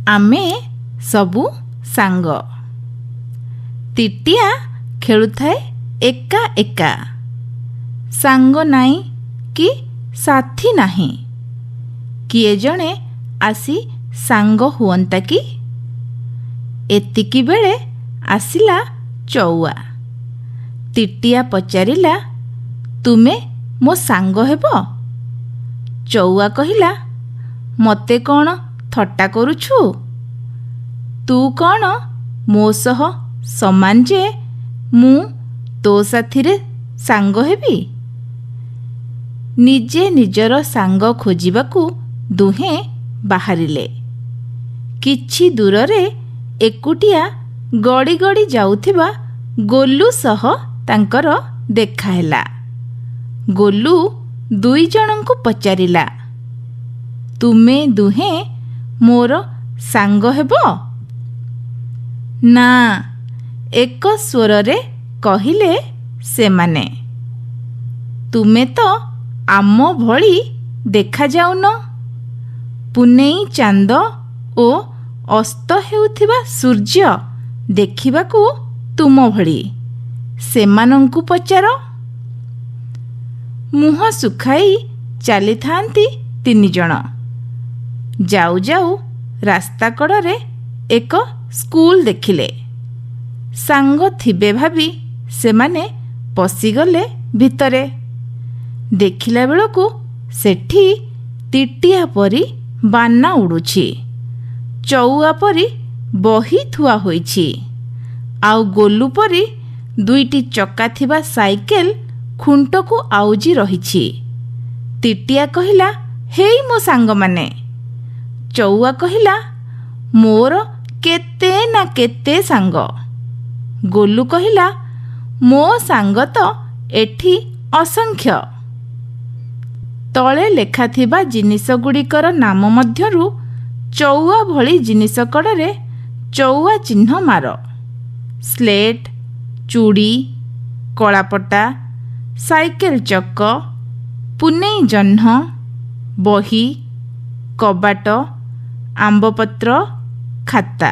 ଆମେ ସବୁ ସାଙ୍ଗ। ତିଟିଆ ଖେଳୁଥାଏ ଏକା ଏକା। ସାଙ୍ଗ ନାଇଁ କି ସାଥୀ ନାହିଁ। କିଏ ଜଣେ ଆସି ସାଙ୍ଗ ହୁଅନ୍ତା କି? ଏତିକିବେଳେ ଆସିଲା ଚଉଆ। ତିଟିଆ ପଚାରିଲା, ତୁମେ ମୋ ସାଙ୍ଗ ହେବ? ଚଉଆ କହିଲା, ମୋତେ କ'ଣ ଥଟ୍ଟା କରୁଛୁ? ତୁ କ'ଣ ମୋ ସହ ସମାନ ଯେ ମୁଁ ତୋ ସାଥିରେ ସାଙ୍ଗ ହେବି? ନିଜେ ନିଜର ସାଙ୍ଗ ଖୋଜିବାକୁ ଦୁହେଁ ବାହାରିଲେ। କିଛି ଦୂରରେ ଏକୁଟିଆ ଗଡ଼ି ଗଡ଼ି ଯାଉଥିବା ଗୋଲୁ ସହ ତାଙ୍କର ଦେଖାହେଲା। ଗୋଲୁ ଦୁଇଜଣଙ୍କୁ ପଚାରିଲା, ତୁମେ ଦୁହେଁ ମୋର ସାଙ୍ଗ ହେବ? ନା, ଏକ ସ୍ୱରରେ କହିଲେ ସେମାନେ। ତୁମେ ତ ଆମ ଭଳି ଦେଖାଯାଉନ। ପୁନେଇ ଚାନ୍ଦ ଓ ଅସ୍ତ ହେଉଥିବା ସୂର୍ଯ୍ୟ ଦେଖିବାକୁ ତୁମ ଭଳି। ସେମାନଙ୍କୁ ପଚାର। ମୁହଁ ଶୁଖାଇ ଚାଲିଥାନ୍ତି ତିନିଜଣ। ଯାଉ ଯାଉ ରାସ୍ତା କଡ଼ରେ ଏକ ସ୍କୁଲ ଦେଖିଲେ। ସାଙ୍ଗ ଥିବେ ଭାବି ସେମାନେ ପଶିଗଲେ ଭିତରେ। ଦେଖିଲା ବେଳକୁ ସେଠି ତିଟିଆ ପରି ବାନା ଉଡ଼ୁଛି, ଚଉଆ ପରି ବହି ଥୁଆ ହୋଇଛି, ଆଉ ଗୋଲୁ ପରି ଦୁଇଟି ଚକା ଥିବା ସାଇକେଲ ଖୁଣ୍ଟକୁ ଆଉଜି ରହିଛି। ତିଟିଆ କହିଲା, ହେଇ ମୋ ସାଙ୍ଗମାନେ। ଚଉଆ କହିଲା, ମୋର କେତେ ନା କେତେ ସାଙ୍ଗ। ଗୋଲୁ କହିଲା, ମୋ ସାଙ୍ଗ ତ ଏଠି ଅସଂଖ୍ୟ। ତଳେ ଲେଖାଥିବା ଜିନିଷଗୁଡ଼ିକର ନାମ ମଧ୍ୟରୁ ଚଉଆ ଭଳି ଜିନିଷ କଡ଼ରେ ଚଉଆ ଚିହ୍ନ ମାର। ସ୍ଲେଟ୍, ଚୁଡ଼ି, କଳାପଟା, ସାଇକେଲ ଚକ, ପୁନେଇ ଜହ୍ନ, ବହି, କବାଟ, ଆମ୍ବପତ୍ର, ଖାତା।